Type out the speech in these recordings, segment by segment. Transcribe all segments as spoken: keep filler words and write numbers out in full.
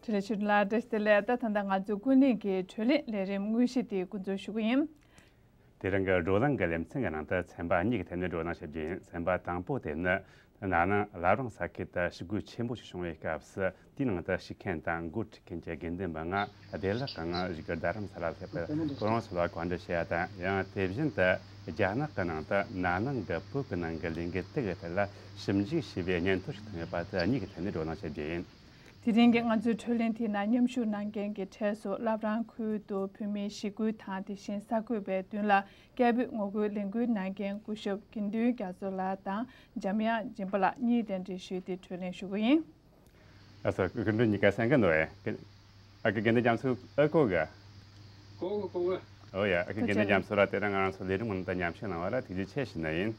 ཆེད་ལས་ཆོས་སྒྲོན་ལགས་བཀྲ་ཤིས་བདེ་ལེགས། ད་ད་ལྟ་ང་ཚོའི་ཀུན་གླེང་གི་བགྲོ་གླེང་ལས་རིམ་དངོས་གཞི་དེ་འགོ་འཛུགས་ཞུ་གི་ཡིན། དེ་རིང་གི་བགྲོ་གླེང་གི་ལེ་ཚན་གྱི་ནང་དུ་ཚན་པ་གཉིས་ཀྱི་ཐད་ནས་བགྲོ་གླེང་བྱེད་རྒྱུ་ཡིན། ཚན་པ་དང་པོ་དེ་ནི་ན་ནིང་བླ་བྲང་ས་ཁུལ་དུ་ཞི་རྒོལ་ཆེན་པོ་ཞིག་བྱུང་བའི་སྐབས་སུ། དེའི་ནང་དུ་ཞུགས་མཁན་དང་འགོ་ཁྲིད་མཁན་གྱི་དགེ་འདུན་པ་ལྔ་བདེ་བླག་ངང་བཞུགས་སྒར་རྡ་རམ་ས་ལ་སླེབས་པར་ཁོ་རང་ཚོ་ལ་བཀའ་འདྲི་ཞུ་ཡ་དང་། ཡང་དེ་བཞིན་དུ་རྒྱ་ནག་གི་ནང་དུ་ན་ནིང་གི་བོད་ཀྱི་ནང་གི་ལས་འགུལ་དེ་གི་ཐད་ལ་ཞིབ་འཇུག་བྱས་པའི་སྙན་ཐོ་ཞིག་ཐོན་ཡོད་པ་དེ་གཉིས་ཀྱི་ཐད་ནས་བགྲོ་གླེང་བྱེད་རྒྱུ་ཡིན། དེ་རིང་གི་ང་ཚོའི་བགྲོ་གླེང་དེའི་ནང་མཉམ་ཞུགས་གནང་མཁན་གྱི་གྲས་སུ་བླ་བྲང་ཁུལ་དུ་བོད་མིའི་ཞི་རྒོལ་དང་དེ་བཞིན་གསར་འགོད་པའི་མདུན་ལ་སྐད་འབོད་ངོ་རྒོལ་ལས་འགུལ་གནང་མཁན་སྐུ་ཞབས་དགེ་འདུན་རྒྱ་མཚོ་ལགས་དང་འཇམ་དབྱངས་སྦྱིན་པ་ལགས་གཉིས་དེ་འདྲ་ཞུས་ཏེ་བགྲོ་གླེང་ཞུ་གི་ཡིན། ལགས་སོ། སྐུ་མགྲོན་གཉིས་ཀ་གསན་གི་འདུག་ཨེ། ཨ་ཁུ་དགེ་འདུན་རྒྱ་མཚོ་ཨ་གོ་གི། གོ་གི་གོ་གི། ཨོ་ཡ། ཨ་ཁུ་དགེ་འདུན་རྒྱ་མཚོ་ལགས་དེ་རིང་ང་རང་ཚོ་ལས་རིམ་ནང་དུ་མཉམ་ཞུགས་གནང་བ་ལ་ཐུགས་རྗེ་ཆེ་ཞུ་ནི་ཡིན།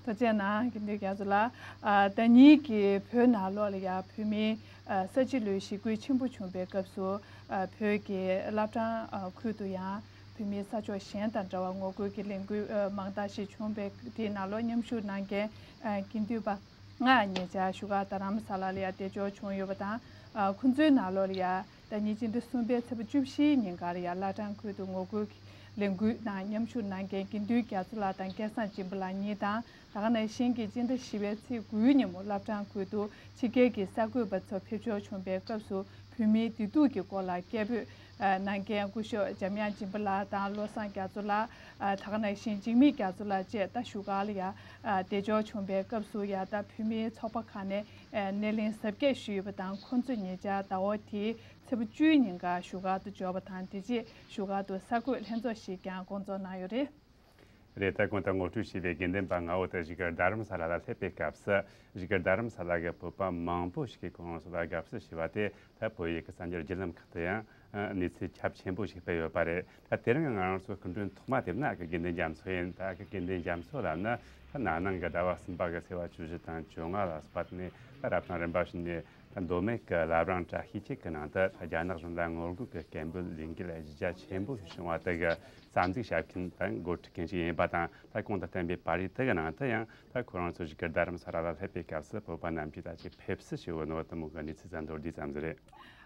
ཐུགས་རྗེ་གནང་། དགེ་འདུན་རྒྱ་མཚོ་ལགས། ཨ་ད་ཉིད་ཀྱིས་བོད་ནང་ལོགས་ལ་ཡ་བོད་མིའི་ཨ་ས་བྱི་ལོའི་ཞི་རྒོལ་ཆེན་པོ་བྱུང་བའི་སྐབས་སུ། ཨ་བོད་ཀྱི་བླ་བྲང་ཨ་ཁུལ་དུ་ཡང་བོད་མིའི་ས་ཕྱོགས་གཞན་དང་འདྲ་བར་ངོ་རྒོལ་གྱི་ལས་འགུལ་ཨ་མང་དག་ཞིག་བྱུང་བའི་དེའི་ནང་ལོགས་མཉམ་ཞུགས་གནང་མཁན་ཨ་དགེ་འདུན་པ་ལྔ་ཉེ་ཆར་བཞུགས་སྒར་རྡ་རམ་ས་ལ་ལ་ཡ་བདེ་འཇགས་བྱུང་ཡོད་པ་དང་། ཨ་ཁོང་ཚོའི་ནང་ལོགས་ལ་ཡ་ཟླ་ཉིན་སྤྱི་ཟླ་གསུམ་པའི་ཚེས་པ་བཅུ་བཞིའི་ཉིན་ཀ་ལ་ཡ་བླ་བྲང་ཁུལ་དུ་ངོ་རྒོལ་གྱི་ལས་འགུལ་ནང་མཉམ་ཞུགས་གནང་མཁན་དགེ་འདུན་རྒྱ་མཚོ་ལགས་དང་སྐལ་བཟང་སྦྱིན་པ་ལགས་གཉིས་དང་། ད་ག་ནང་བཞིན་གྱི་སྤྱི་ཟླ་བཞི་པའི་ཚེས་དགུའི་ཉིན་མོ་བླ་བྲང་ཁུལ་དུ་ཕྱི་རྒྱལ་གྱི་གསར་འགོད་པ་ཚོ་ཕེབས་འབྱོར་བྱུང་བའི་སྐབས་སུ་བོད་མིའི་བདེ་སྡུག་གི་སྐོར་ལ་སྐད་འབོད་ཨ་གནང་མཁན་སྐུ་ཞབས་འཇམ་དབྱངས་སྦྱིན་པ་ལགས་དང་བློ་བཟང་རྒྱ་མཚོ་ལགས། ཨ་ད་ག་ནང་བཞིན་འཇིགས་མེད་རྒྱ་མཚོ་ལགས་བཅས་ད་བཞུགས་སྒར་ལ་ཡ་ཨ་བདེ་འཇགས་བྱུང་བའི་སྐབས་སུ་ཡ་ད་བོད་མིའི་ཚོགས་པ་ཁག་ནས་ཨ་སྣེ་ལེན་གཟབ་རྒྱས་ཞུས་ཡོད་པ་དང་། ཁོང་ཚོ་ཉེ་ཆར་ཟླ་བ་དེའི་ཚེས་པ་བཅུའི་ཉིན་ཀ་བཞུགས་སྒར་དུ་འབྱོར་བ་དང་། དེ་རྗེས་བཞུགས་སྒར་དུ་གསར་འགོད་ལྷན་ཚོགས་ཤིག་ཀྱང་བསྐོང་ཚོགས་གནང་ཡོད་རེད། རེད། ད་གོང་དུ་ངོ་སྤྲོད་བྱས་པའི་དགེ་འདུན་པ་ལྔ་བོ་དེ་བཞུགས་སྒར་རྡ་རམ་ས་ལ་ལ་སླེབས་པའི་སྐབས་སུ། བཞུགས་སྒར་རྡ་རམ་ས་ལ་གི་བོད་པ་མང་པོ་ཞིག་གིས་ཁོང་རང་ཚོ་ལ་དགའ་བསུ་ཞུས་པ་དེ། ད་བོད་ཡིག་གི་གསར་འགྱུར་བརྒྱུད་ལམ་ཁག་ཏུ་ཡང་གནས་ཚུལ་ཁྱབ་ཆེན་པོ་ཞིག་སྤེལ་ཡོད་པ་རེད། ད་དེ་རིང་ང་རང་ཚོ་སྐུ་མགྲོན་ཐོག་མ་ཕེབས་ན་ཨ་ཁུ་དགེ་འདུན་རྒྱ་མཚོ་ཡིན། ད་ཨ་ཁུ་དགེ་འདུན་རྒྱ་མཚོ་ལབ་ན། ད་ན་ནིང་གི་ཟླ་བ་གསུམ་པ་གི་ཚེས་པ་བཅུ་བཞི་དང་བཅོ་ལྔ་ལ་སོགས་པ་ནས་ད་རབ་དང་རིམ་པ་བྱས་ནས། ད་མདོ་སྨད་ཀྱི་བླ་བྲང་བཀྲ་ཤིས་འཁྱིལ་གྱི་ནང་དུ་ད་རྒྱ་ནག་གཞུང་ལ་ངོ་རྒོལ་གྱི་སྐད་འབོད་ལས་འགུལ་གཞི་རྒྱ་ཆེན་པོ་ཞིག་བྱུང་བ་དེ་གི་རྩ་འཛུགས་བྱེད་མཁན་དང་འགོ་ཁྲིད་མཁན་ཞིག་ཡིན་པ་དང་། ད་གོང་དུ་བསྟན་པའི་པར་རིས་དེ་གི་ནང་དུ་ཡང་ད་ཁོ་རང་ཚོ་བཞུགས་སྒར་རྡ་རམ་ས་ལ་ལ་སླེབས་པའི་སྐབས་སུ་བོད་པ་རྣམས་ཀྱིས་ད་ཅིག་ཕེབས་བསུ་ཞུ་གི་ནོ་དེ་མོ་གི་གནས་ཚུལ་ཙམ་མདོར་བསྡུས་ཙམ་ཟིག་རེད།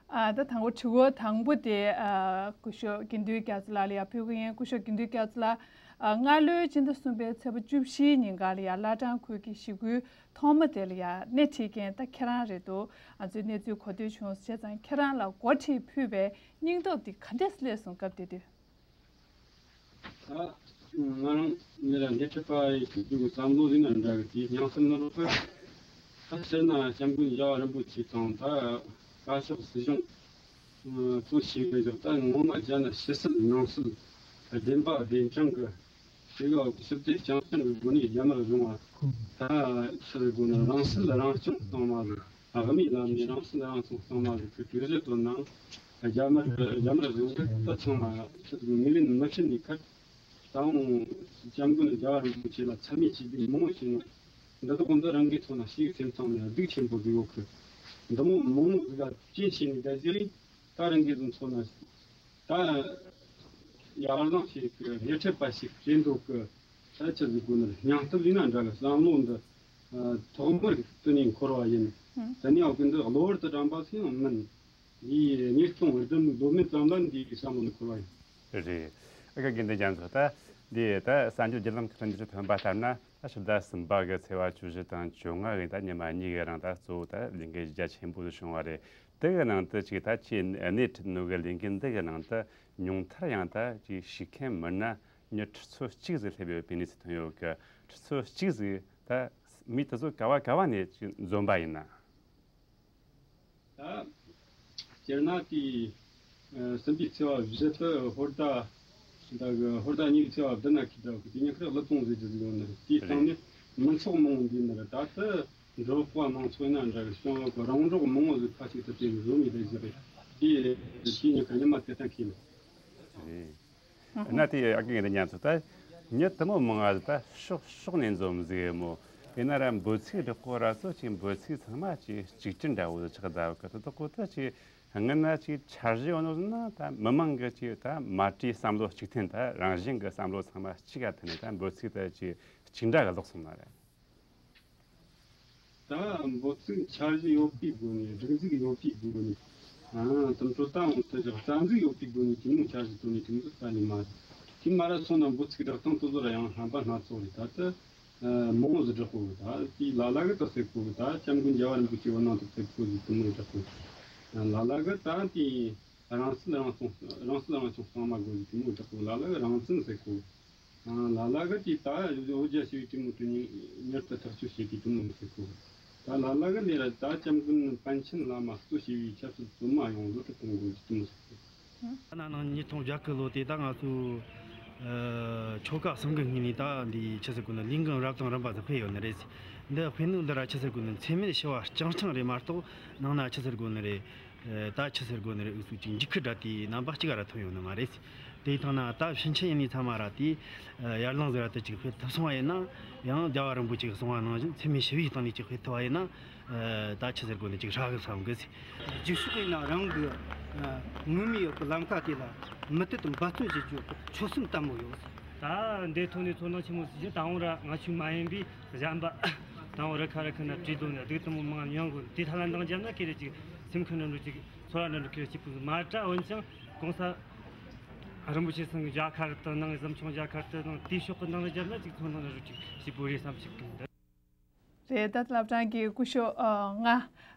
ཨ་ད་དང་པོ་དྲི་བ་དང་པོ་དེ་ཨ་སྐུ་ཞབས་དགེ་འདུན་རྒྱ་མཚོ་ལགས་ལ་ཡ་ཕུལ་གི་ཡིན། སྐུ་ཞབས་དགེ་འདུན་རྒྱ་མཚོ་ལགས། ཨ་སྔ་ལོའི་སྤྱི་ཟླ་གསུམ་པའི་ཚེས་པ་བཅུ་བཞིའི་ཉིན་ཀ་ལ་ཡ་བླ་བྲང་ཁུལ་གྱི་ཞི་རྒོལ་ཐོག་མ་དེ་ལ་ཡ་སྣེ་ཁྲིད་མཁན་ད་ཁྱེད་རང་རེད་འདུག་ང་ཚོས་གནས་ཚུལ་གོ་ཐོས་བྱུང་། བྱས་ཙང་ཁྱེད་རང་ལ་འགོ་ཁྲིད་ཕུལ་བའི་སྙིང་སྟོབས་དེ་ག་འདྲས་སླེབས་སོང་། སྐབས་དེ་དུས། ད་ང་རང་ཉིད་ལ་སྣེ་ཁྲིད་པ་ཡི་གི་བསམ་བློ་ཟིན་ན་འདྲ་གི་དེའི་སྙིང་སྟོབས་ནོར་བུ། ད་སྤྱིར་ན་སྐྱབས་མགོན་རྒྱལ་བ་རིན་པོ་ཆེ་དང་ད་བཀའ་ཤག་སྲིད་གཞུང་གཙོ་བྱས་པའི་ད་ངོ་མ་བྱས་ན་ཕྱི་སྲིད་ནང་སྲིད་བདེན་པ་བདེན་དྲང་གི་ཞི་བའི་ཞི་བདེ་རྐྱང་རྐྱང་གི་སྒོ་ནས་རྒྱ་མིར་བཟུང་བ། ད་ཕྱིར་དགོས་ན་རང་སྲིད་རང་སྐྱོང་གཏོང་མ་རེད། དམིགས་བསལ་ནས་རང་སྲིད་རང་སྐྱོང་གཏོང་མ་རེད། ཁོས་གྲོས་གཞི་བཏོན་ནའང་རྒྱ་མིར་རྒྱ་མིར་བཟུང་གི་ད་ཚང་མ་ཕྱིར་ངོས་ལེན་མི་བྱེད་ནས་ཁར། ད་འོང་སྐྱབས་མགོན་རྒྱལ་བ་རིན་པོ་ཆེ་ལ་མཚན་སྨད་བྱས་པའི་མང་པོ་ཞིག་ཡོད། འདི་དག་འདི་རང་གི་ཐོག་ན་ཞིག་སེམས་ཚང་ནས་སྡུག་ཆེན་པོ་ཟིག་ཡོད་གི། འདི་མོ་མང་པོ་ཟིག་ལ་རྐྱེན་བྱས་ནས་བསྡད་ཟིག་རེད། ད་རང་གི་བཟུང་ཚོ་ན་ད་ཡར་ལངས་ཞིག་གི་སྣེ་ཁྲིད་པ་ཞིག་བྱེད་འདོད་གི། ད་ཆི་ཟིག་དགོས་ན་སྙིང་སྟོབས་ཡིན་ན་འདྲ་གི། བསམ་བློ་འདི་ཐོག་མར་དུ་ནས་འཁོར་བ་ཡིན། དེ་ནས་འོག་གི་འདི་གློ་བུར་དུ་དྲངས་པ་ཞིག་ཡང་མིན། འདིའི་ཉིས་སྟོང་བདུན་ལོ་མི་ཙམ་ལ་འདིའི་བསམ་བློ་འཁོར་བ་ཡིན། རེད། ཨ་ཁུ་དགེ་འདུན་རྒྱ་མཚོ། ད་འདི་ད་གསར་འགྱུར་བརྒྱུད་ལམ་ཁག་འདི་ཚོ་ཐོན་པ་ལྟར་ན། ད་ཕྱི་ཟླ་གསུམ་པ་གི་ཚེས་པ་བཅུ་བཞི་དང་བཅོ་ལྔ་གི་ད་ཉི་མ་གཉིས་གི་རིང་ད་གཙོ་བོ་ད་ལས་འགུལ་རྒྱ་ཆེན་པོ་ཞིག་བྱུང་བ་རེད། དེ་གི་ནང་དུ་ཅིག་ད་ཁྱེད་སྣེ་ཁྲིད་ནོ་གི་ལས་འགུལ་འདི་གི་ནང་དུ་ཉུང་མཐར་ཡང་ད་ཅིག་ཞུགས་མཁན་མི་སྣ་མི་ཁྲི་ཚོ་གཅིག་ཟིག་སླེབས་ཡོད་པའི་གནས་ཚུལ་ཐོན་ཡོད་གི། ཁྲི་ཚོ་གཅིག་ཟིག་ད་མི་དེ་ཚོ་ག་བ་ག་བ་ནས་ཅིག་འཛོམས་པ་ཡིན་ན། ད་སྤྱིར་ན་དེའི་ཨ་གསུམ་པའི་ཚེས་པ་བཞི་དུ་ཧོར་ཟླ་ཟླ་གི་ཧོར་ཟླ་གཉིས་ཀྱི་ཚེས་པ་བདུན་ན་ཁི་ད་གི་དེ་ཉིན་ཁར་གླུ་གཏོང་ཟེར་རྒྱུ་ཟིག་ཡོད་ནི་རེད། དེའི་སྟེང་ནས་མི་ཚོགས་མང་བོ་འདུས་ནི་རེད། ད་ལྟ་འབྲོག་པ་མང་ཚོགས་ཡིན་ན་འདྲ་གི་སྤྱང་བ་གི་རོང་འབྲོག་མང་བོ་ཟིག་ཁ་ཅིག་ཏུ་དེ་འཛོམས་ཡོད་རེད་ཟེར་རེད། དེ་དེ་ཉིན་ཁར་ཉི་མ་དེ་ལྟར་ཁེལ་ནི་རེད། ན་དེ་ཨ་ཁུ་དགེ་འདུན་རྒྱ་མཚོ། ད་མྱི་དུ་མོ་མང་ང་ད་ཕྱོགས་ཕྱོགས་ནས་འཛོམས་ཟིག་མོ། ཡིན་ན་ར་འབོད་ཚིག་འདྲ་པོ་ར་ཚོ་ཅིག་འབོད་ཚིག་ཚང་མ་ཅིག་གཅིག་གྱུར་འདྲ་བོ་ཆགས་བསྡད་གི། དེ་དག་གོ་ད་ཅིག་སྔོན་ན་ཅིག་འཆར་གཞི་ཡོད་ནོ་ཟེར་ན། ད་མི་མང་གི་ཅིག་ད་མ་གྲོས་བསམ་བློ་གཅིག་མཐུན། ད་རང་བཞིན་གི་བསམ་བློ་ཚང་མ་གཅིག་ག་མཐུན་ནས་ད་འབོད་ཚིག་ད་ཅིག་གཅིག་འདྲ་གི་ལོག་སོང་ན་རེད། ད་འབོད་ཚིག་འཆར་གཞི་ཡོད་པའི་སྒོ་ནས། སྒྲིག་འཛུགས་ཡོད་པའི་སྒོ་ནས། ཨང་། དུམ་གྲོ་ད་འོང་དུ་བཞག་རྩ་འཛུགས་ཡོད་པའི་སྒོ་ནས་དེ་མོ་འཆར་གཞི་བཏོན་ནས་དེ་མོ་ཟིག་ད་ནི་མ་རེད། དེ་མ་ར་སོང་ན་འབོད་ཚིག་བསྒྲགས་སྟངས་དེ་ཚོ་ར་ཡང་རྣམ་པ་སྣ་ཚོགས་རེད། ད་ལྟ་མང་བོ་ཟིག་བསྒྲགས་གོ། ད་དེ་ལ་ལ་གི་ད་ཟེར་གོ། ད་སྐྱབས་མགོན་རྒྱལ་བ་རིན་པོ་ཆེ་འོད་སྣང་དུ་ཕེབས་གོ་ཟིག་དེ་མོ་བསྒྲགས་གོ། ལ་ལ་གི་ད་དེ་རང་སྲིད་རང་སྐྱོང་རང་སྲིད་རང་སྐྱོང་གཙང་མ་དགོས་ཟིག་དེ་མོ་བསྒྲགས་གོ། ལ་ལ་གི་རང་བཙན་ཟེར་གོ། ཨང་། ལ་ལ་གི་དེ་ད་འོ་རྒྱ་ཞེས་པའི་དེ་མོ་དེ་ཉིད་མྱུར་དུ་ཐག་གཅོད་བྱེད་དུས་དེ་མོ་ཟེར་གོ། ད་ལ་ལ་གི་ལས་ར་ད་སྐྱབས་མགོན་པཎ་ཆེན་བླ་མ་གཙོ་བྱས་པའི་ཆབ་སྲིད་བཙོན་མ་ཡོངས་རྫོགས་དུ་གཏོང་དགོས་ཀྱི་དེ་མོ་ཟེར་གོ། ད་ན་ནིང་ཉིས་སྟོང་བརྒྱད་ཀྱི་ལོ་དེ་ད་ང་ཚོ་ཨ་ཆོལ་ཁ་གསུམ་གི་ངོས་ནས་ད་འདི་ཆི་ཟེར་གོ་ནི་ལས་འགན་རབ་དང་རིམ་པ་ཟིག་ཕུལ་ཡོད་ནི་རེད། འདི་ཕུལ་ནོ་འདི་ར་ཆི་ཟེར་གོ་ནི་འཚེ་མེད་ཞི་བ་རྐྱང་རྐྱང་རེད་མ་གཏོགས་ནང་ན་ཆི་ཟེར་གོ་ནི་རེད། ཨ་ད་ཆི་ཟེར་དགོས་ནི་རེད། འུ་ཚོ་ཅིག་འཇིགས་སྐུལ་འདྲ་དེའི་རྣམ་པ་གཅིག་ར་ཐོན་ཡོང་ནི་མ་རེད། དེའི་ཐོག་ན་ད་ཕྱིན་ཆད་ཡིན་ནི་ཚང་མ་ར་དེ་ཡར་ལངས་ཟེར་བ་དེ་ཅིག་སྤེལ་ཐུབ་སོང་བ་ཡིན་ན། ཡང་རྒྱལ་བ་རིན་པོ་ཆེས་གསུངས་པ་ནང་བཞིན་འཚེ་མེད་ཞི་བའི་སྟེང་ནས་ཅིག་སྤེལ་ཐུབ་པ་ཡིན་ན། ད་ཆི་ཟེར་དགོས་ནི་ཅིག་ཧྲ་གི་བསམ་གི་ཟེར། རྗེས་ཕྱོགས་ཡིན་ན་རང་གི་ངོ་མ་ཡོད་པའི་ལམ་ཁ་དེ་ལ་མུ་མཐུད་དུ་འབད་བརྩོན་བྱེད་རྒྱུ་ཆོད་སེམས་དམ་པོ་ཡོད་ཟེར། ད་འདི་ཐོག་ནས་ཚོར་སྣང་ཆེན་མོ་ཞིག་ད་འོང་ར་ང་ཆོས་མ་ཡིན་པའི་གཞན་པ་དང་བོ་རི་ཁ་རི་ཁ་ན་བྲིས་དོན་ལ་སྡུག་དུམ་མང་མྱོང་དགོས། དེ་ཐ་ལ་འདང་བརྒྱབ་ན་ཁེ་རེ་ཅིག་སེམས་ཁུར་འགྲོ་ཅིག་ཚོར་བ་འགྲོ་ཁེ་རེ་ཅིག་པུ་མ་དྲ། འོན་ཀྱང་གོང་ས་རིན་པོ་ཆེ་ཚང་གི་རྒྱ་གར་དུ་ནང་གི་བཟང་ཆུང་རྒྱ་གར་དུ་ནང་དེའི་ཕྱོགས་ཀྱི་འདང་ལ་བརྒྱབ་ན་ཅིག་ཚོར་སྣང་འགྲོ་ཅིག་ཞིག་པུ་རེད་བསམ་ཞིག་གི་འདུག་རེད། ད་སློབ་གྲྭ་གི་སྐུ་ཞབས་ཨ་ལྔ་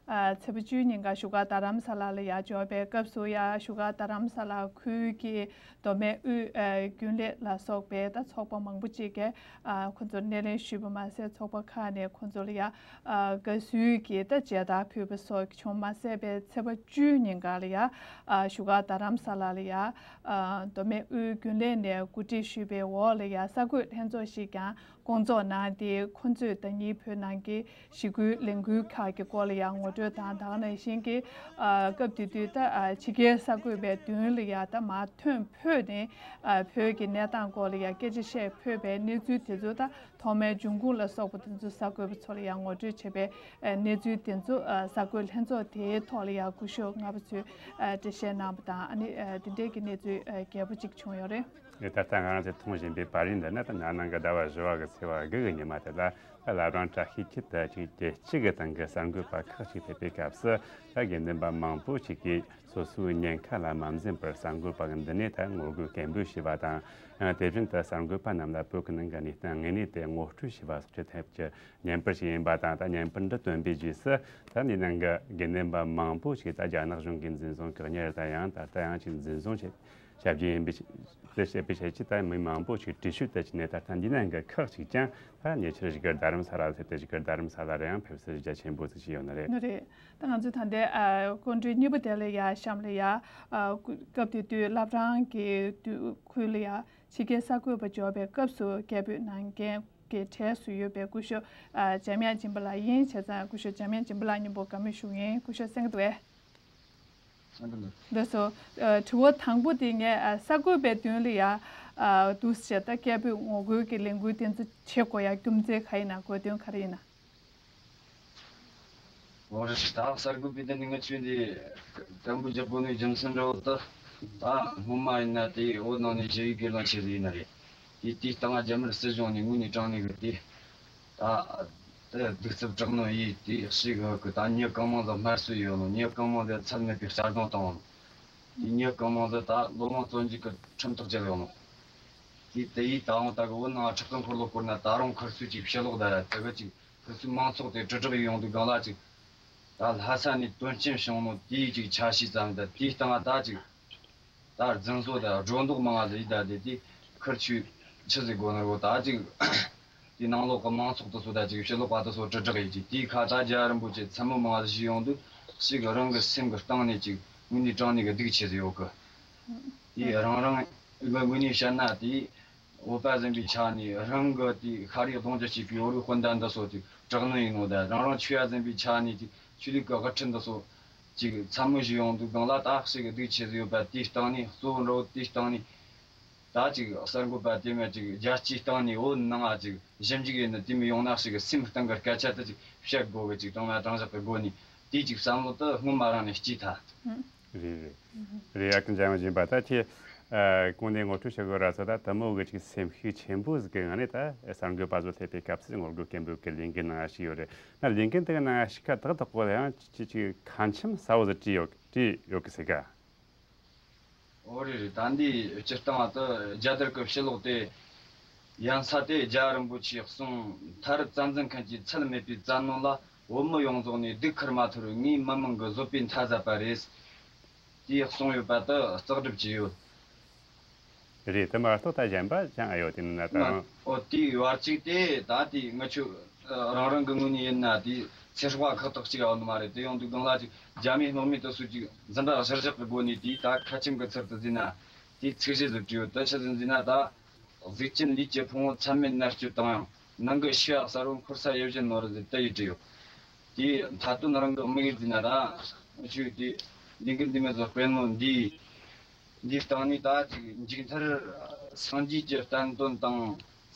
ཨ་ཚེས་པ་བཅུ་ཉིན་ག་བཞུགས་སྒར་རྡ་རམ་ས་ལ་ལ་ཡར་འབྱོར་བའི་སྐབས་སུ་ཡ་བཞུགས་སྒར་རྡ་རམ་ས་ལ་ཁུལ་གྱི་མདོ་སྨད་དབུས་ཨ་རྒྱུན་ལས་ལ་སོགས་པའི་ད་ཚོགས་པ་མང་པོ་ཅིག་གིས་ཨ་ཁོ་ཚོར་སྣེ་ལེན་ཞུས་པ་མ་ཟད། ཚོགས་པ་ཁག་ནས་ཁོ་ཚོ་ལ་ཡ་ཨ་དགའ་བསུའི་གི་ད་མཇལ་དར་ཕུལ་བ་སོགས་བྱུང་མ་ཟད་པའི་ཚེས་པ་བཅུ་ཉིན་ག་ལ་ཡ་ཨ་བཞུགས་སྒར་རྡ་རམ་ས་ལ་ལ་ཡ་ཨ་མདོ་སྨད་དབུས་རྒྱུན་ལས་ནས་གོ་སྒྲིག་ཞུས་པའི་འོག་ལ་ཡ་གསར་འགོད་ལྷན་ཚོགས་ཤིག་ཀྱང་སྐོང་ཚོགས་གནང་སྟེ། ཁོང་ཚོས་ཟླ་ཉིན་བོད་ནང་གི་ཞི་རྒོལ་ལས་འགུལ་ཁག་གི་སྐོར་ལ་ཡང་ངོ་སྤྲོད་དང་། ད་ག་ནང་བཞིན་གྱི་ཨ་སྐབས་དེ་དུས་ད་ཨ་ཕྱི་རྒྱལ་གསར་འགོད་པའི་མདུན་ལ་ཡང་ད་མར་ཐོན་ཕོད་ནས་ཨ་བོད་ཀྱི་གནས་སྟངས་སྐོར་ལ་ཡང་སྐད་ཆ་བཤད་ཕོད་པའི་གནས་ཚུལ་དེ་ཚོ། ད་ཐོག་མའི་འབྱུང་ཁུངས་ལ་སོགས་པ་དེ་ཚོ་གསར་འགོད་པ་ཚོ་ལ་ཡང་ངོ་སྤྲོད་བྱས་པའི་ཨ་གནས་ཚུལ་དེ་ཚོ་ཨ་གསར་འགོད་ལྷན་ཚོགས་དེའི་ཐོག་ལ་ཡང་སྐུ་ཞབས་ལྔ་པ་ཚོས་ཨ་འགྲེལ་བཤད་གནང་བ་དང་། ཨ་ནི་ཨ་དེ་འདྲའི་གི་གནས་ཚུལ་ཨ་རྒྱས་པོ་ཅིག་བྱུང་ཡོད་རེད། ད་ལྟ་ང་རང་ཚོས་མཐོང་བཞིན་པའི་པར་རིས་འདི་ནི། ད་ན་ནིང་གི་ཟླ་བ་བཞི་པ་གི་ཚེས་པ་དགུ་གི་ཉི་མ་དེ་ལ། ད་བླ་བྲང་བཀྲ་ཤིས་འཁྱིལ་དུ་ཆིག་བརྒྱད་ཅུ་གི་སྟེང་གི་གསར་འགོད་པ་ཁག་ཅིག་ཕེབས་པའི་སྐབས་སུ། ད་དགེ་འདུན་པ་མང་པོ་ཞིག་གིས་སོ་སོའི་ཉེན་ཁ་ལ་མ་འཛེམས་པར་གསར་འགོད་པ་འདི་ནས་ད་ངོ་རྒོལ་སྐད་འབོད་ཞུས་པ་དང་། དེ་བཞིན་དུ་གསར་འགོད་པ་རྣམས་ལ་བོད་ཀྱི་ནང་གི་གནས་སྟངས་དངོས་གནས་དེ་ངོ་སྤྲོད་བྱས་པ་སོགས་ཀྱི་ཐད་ཀྱི་བརྙན་པར་ཞིག་ཡིན་པ་དང་། ད་བརྙན་པར་འདི་བཏོན་པའི་རྗེས་སུ། ད་འདིའི་ནང་གི་དགེ་འདུན་པ་མང་པོ་ཞིག་ད་རྒྱ་ནག་གཞུང་གིས་འཛིན་བཟུང་བཀག་ཉར་དང་། ཡང་ད་ལྟ་ཡང་ཅིག་འཛིན་བཟུང་བྱས། བྱ་རྒྱུ་ཡིན་པའི་དེ་བཤད་པའི་ཆེད་ཀྱི་ད་མི་མང་པོ་ཞིག་བྲོས་བྱོལ་དུ་ཕྱིན་ནས། ད་ལྟ་འདི་ནང་གི་ཁག་ཅིག་ཀྱང་ད་ཉེ་ཆར་ཞིག་གི་རྡ་རམ་ས་ལ་ལ་སླེབས་ཏེ། ཞིག་གི་རྡ་རམ་ས་ལ་ལ་ཡང་ཕེབས་བསུ་རྒྱ་ཆེན་པོ་ཙམ་བྱས་ཡོད་ནི་རེད། ནི་རེད། ད་ང་ཚོས་ད་ལྟའི་ཨ་སྐུ་མགྲོན་གཉིས་པོ་དེ་ལ་ཡ་གཤམ་ལ་ཡ་ཨ་སྐབས་དེ་དུས་བླ་བྲང་གི་དུས་ཁུལ་ལ་ཡ་ཕྱི་རྒྱལ་གསར་འགོད་པ་འབྱོར་བའི་སྐབས་སུ་སྐད་འབོད་གནང་མཁན་གྱི་གྲས་སུ་ཡོད་པའི་སྐུ་ཞབས་ཨ་འཇམ་དབྱངས་སྦྱིན་པ་ལགས་ཡིན། བྱས་ཙང་སྐུ་ཞབས་འཇམ་དབྱངས་སྦྱིན་པ་ལགས་མཉམ་པོ་བཀའ་མོལ་ཞུ་གི་ཡིན། སྐུ་ཞབས་གསན་གྱི་འདུག་གས། ལགས་སོ། ཨ་དྲི་བ་དང་པོ་དེ་ངས་ཨ་གསར་འགོད་པའི་མདུན་ལ་ཡ་ཨ་འདུག་སེ་བྱས། ད་སྐད་འབོད་ངོ་རྒོལ་གྱི་ལས་འགུལ་དེ་ཚོ་བྱེད་དགོས་ཡ་རྒྱུ་མཚན་ག་ཡིན་ན། དགོས་དོན་ག་རེ་ཡིན་ན། འོ་རེད། ད་གསར་འགོད་པའི་མདུན་ནས་ང་ཚོས་འདི་སྐད་འབོད་རྒྱག་དགོས་ནི་རྒྱུ་མཚན་འདྲ་བོ་དེ། ད་སྔོན་མ་ཡིན་ན་དེ་བོད་ནང་ནས་ཞི་བའི་སྒེར་ལངས་བྱས་ཟིག་ཡིན་ནི་རེད། དེ་དེའི་སྟེང་རྒྱ་དམར་སྲིད་གཞུང་ནས་དངོས་གནས་དྲང་གནས་གི་དེ། ད་དེ་གདུག་རྩུབ་དྲག་ནོ་ཡིས་དེ་ཞིག་གི་ད་མྱི་གང་མང་ཟིག་དམར་གསོད་ཡོད་ནོ། མྱི་གང་མང་ཟིག་ཚད་མེད་པའི་གཅར་རྡུང་བཏང་ནོ། དེ་མྱི་གང་མང་ཟིག་ད་ལོ་མང་བཙོན་འཇུག་གི་ཁྲིམས་ཐག་བཅད་ཡོད་ནོ། དེ་དེ་ཡིས་ད་འོང་ད་གི་བོད་ནང་ཁྲག་གི་འཁོར་ལོ་བསྐོར་ན། ད་རུང་ཁུ་ཚུར་ཅིག་ཕྱི་ལོགས་ད་དེ་གི་ཅིག་ཁུ་ཚུར་མང་ཚོགས་དེ་དྲིལ་བསྒྲགས་ཡོང་དུས་སྒང་ལ་ཅིག་ད་ལྷ་ས་ནས་དོན་རྐྱེན་བྱུང་ནོ་དེའི་ཅིག་ཆ་ཤས་ཙམ། ད་དེའི་སྟེང་ད་ཅིག་ད་རྫུན་བཟོ་ད་སྒྲོ་འདོགས་མང་ང་ཟིག་ཡིན། ད་དེ་དེ་ཁུར་ཆུ་ཆི་ཟིག་དགོས་ནི་རེད། ད་ཅིག་དེ་ནང་ལོགས་གི་མང་ཚོགས་དེ་ཚོ་ད་ཅིག་ཕྱི་ལོགས་པ་དེ་ཚོ་དྲིལ་བསྒྲགས་ཡིན། ཅིག་དེའི་ཁ་ད་རྒྱལ་བ་རིན་པོ་ཆེ་མཚན་མོ་མང་ང་ཟིག་ཞིག་ཡོང་དུས་ཞིག་རང་གི་སེམས་གི་སྟེང་ནས་ཅིག་དངོས་གནས་དྲང་གནས་གི་སྡུག་ཆེ་ཟིག་ཡོད་གི། དེ་རང་རང་གི་ངོས་ནས་བཤད་ན། དེ་བོད་པ་ཟིན་པའི་ཆ་ནས་རང་གི་དེ་ཤ་རུས་གདུང་རྒྱུད་གཅིག་པའི་བོད་རིགས་སྤུན་ཟླ་འདི་ཚོ་དེ་དྲག་གནོན་ཡིན་ནོ། ད་རང་རང་ཆོས་པ་ཟིན་པའི་ཆ་ནས་དེ་ཆོས་ལུགས་ཀྱི་དབུ་ཁྲིད་འདི་ཚོ་ཅིག་མཚན་མོ་ཞིག་ཡོང་དུས་སྒང་ལ་ད་ཞིག་གི་སྡུག་ཆེ་ཟིག་ཡོད་པ། དེའི་སྟེང་ནས་གཙོ་བོ་འདྲ་བོ་དེའི་སྟེང་ནས་ད་ཅིག་གསར་འགོད་པ་དེ་མོ་ཅིག་རྒྱལ་སྤྱིའི་སྟེང་ནས་བོད་ནང་ང་ཅིག་ཞིབ་འཇུག་ཡིན་ནི་དེ་མོ་ཡོང་ན། ཞིག་གི་སེམས་གཏིང་གི་སྐད་ཆ་དེ་ཅིག་བཤད་དགོས་གི། ཅིག་དྲང་ན་དྲང་བཞག་གི་སྒོ་ནས་དེའི་ཅིག་བསམ་བློ་དེ་སྔོན་མ་རང་ནས་སྐྱེས་ཐལ། རེད་རེད་རེད། ཡ་གི་འཇམ་དབྱངས་སྦྱིན་པ། ད་དེ་ ཨ། གོང་ནས་ངོ་སྤྲོད་བྱེད་དགོས་ར་ས། ད་དེ་མོ་གི་ཅིག་སེམས་ཤུགས་ཆེན་པོ་ཟིག་གི་ངང་ནས་ད་གསར་འགོད་པ་ཚོ་སླེབས་པའི་སྐབས་སུ་ངོ་རྒོལ་སྐད་འབོད་གི་ལས་འགུལ་ནང་ཞུགས་ཡོད་རེད། ན་ལས་འགུལ་དེ་གི་ནང་ཞུགས་ཁ་ཏག་ཏག་གོ་ཡང་ཅིག་ཅིག་ཁ་ཆེམས་གསལ་བོ་ཟིག་བྲིས་ཡོད་བྲིས་ཡོད་གི་ཟེར་ག། འོ་རེད་རེད། ད་འདི་སྤྱིར་བཏང་དུ་རྒྱལ་དར་གི་ཕྱི་ལོགས་དེ་ཡན་ས་དེ་རྒྱལ་བ་རིན་པོ་ཆེའི་གསུང་མཐའ་རུ་བཙན་འཛིན་མཁན་གྱི་ཚད་མེད་པའི་བཙན་གནོན་ལ་བོད་མི་ཡོངས་རྫོགས་ནས་སྡུག་ཁུར་མ་ཐུབ་རུང་ངའི་མི་མང་གི་བཟོད་པའི་མཐའ་ཟད་པ་རེད། དེའི་གསུང་ཡོད་པ་དེ་བརྩི་སྒྲུབ་བྱས་ཡོད། རེད། དེ་མ་གཏོགས་ད་གཞན་པ་ཅང་ཨེ་ཡོད། དེ་ནི་ན་ད་ང་རང་། ཨོ་དེའི་བར་གཅིག་དེ་ད་དེ་ང་ཆོ་རང་རང་གི་ངོས་ནས་ཡིན་ན་དེ་ཚེ་སྲོག་ཁག་ཏག་ཅིག་ཡོད་ནི་མ་རེད། དེ་ཡོང་དུས་སྒང་ལ་ཅིག་རྒྱ་མིའི་དམག་མི་དེ་ཚོ་ཅིག་འཛིན་གྲྭ་གཞིར་བཞག་གི་སྒོ་ནས་དེ་ད་ཁ་ཆེམས་ཀྱི་ཚུལ་དུ་བཟོས་ན་དེ་ཚིག་གཞི་བཟོ་གི་ཡོད། དེ་ཆི་ཟིག་ཟེར་ན་ད། གཟུགས་ཅན་ལུས་ཀྱི་ཕུང་པོ་མཚམས་མེད་མནར་གཅོད་བཏང་ཡང་། ནང་གི་ཤི་བ་གསལ་བོ་འཁོར་ས་ཡོད་བཞིན་ནོར་ཟེར་དེ་ཡིས་བྲིས་ཡོད། དེའི་མཐའ་དོན་རང་གི་དམིགས་ཡུལ་ཟིན་ན་ར། ཆུ་དེ་ལས་འགུལ་འདི་མི་ཚོ་དཔེ་མོ་འདི་འདིའི་སྟེང་ནས་ད་ཅིག་མཇུག་མཐར་སངས་རྒྱས་ཀྱི་བསྟན་དོན་དང་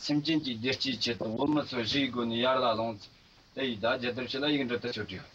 སེམས་ཅན་གྱི་བདེ་སྐྱིད་ཆེད་དུ་བོད་མི་ཚོ་ཞི་བའི་སྒོ་ནས་ཡར་ལ་ལོངས། དེ་ཡིས་ད་རྒྱལ་དར་ཕྱི་ལ་ཡིག་འབྲུ་དེ་ཚོ་བྲིས་ཡོད།